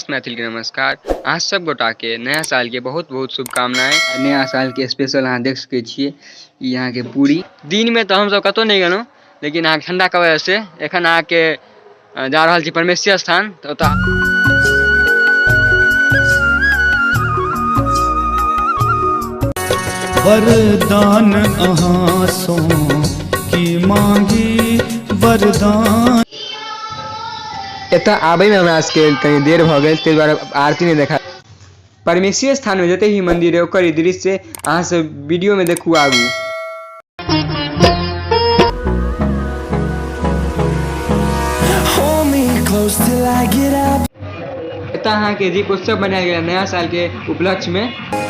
समस्त मैथिल के नमस्कार। अहाँ सब गोटा के नया साल के बहुत बहुत शुभकामनाएं। नया साल के स्पेशल अहाँ देख सके छियै ई अहाँ के पूरी। दिन में तो हम सब कतौ नहीं गेलहुँ, लेकिन अहाँ ठंडा के वजह से एखन अहाँ के जा रहल छी परमेश्वर स्थान, तऽ ओतऽ वरदान अहाँ सो की मांगी वरदान। एतऽ आबैमे हमरा सबके कनी देर भऽ गेल, ताहि दुआरे आरती नहि देखा। परमेश्वर स्थानमे जते भी मंदिर है ओकर ई दृश्य अहाँ सब वीडियोमे देखू आगू। Hold me close till I get up. एतऽ अहाँके दीपोत्सव मनायल गेल नया साल के उपलक्ष्य में।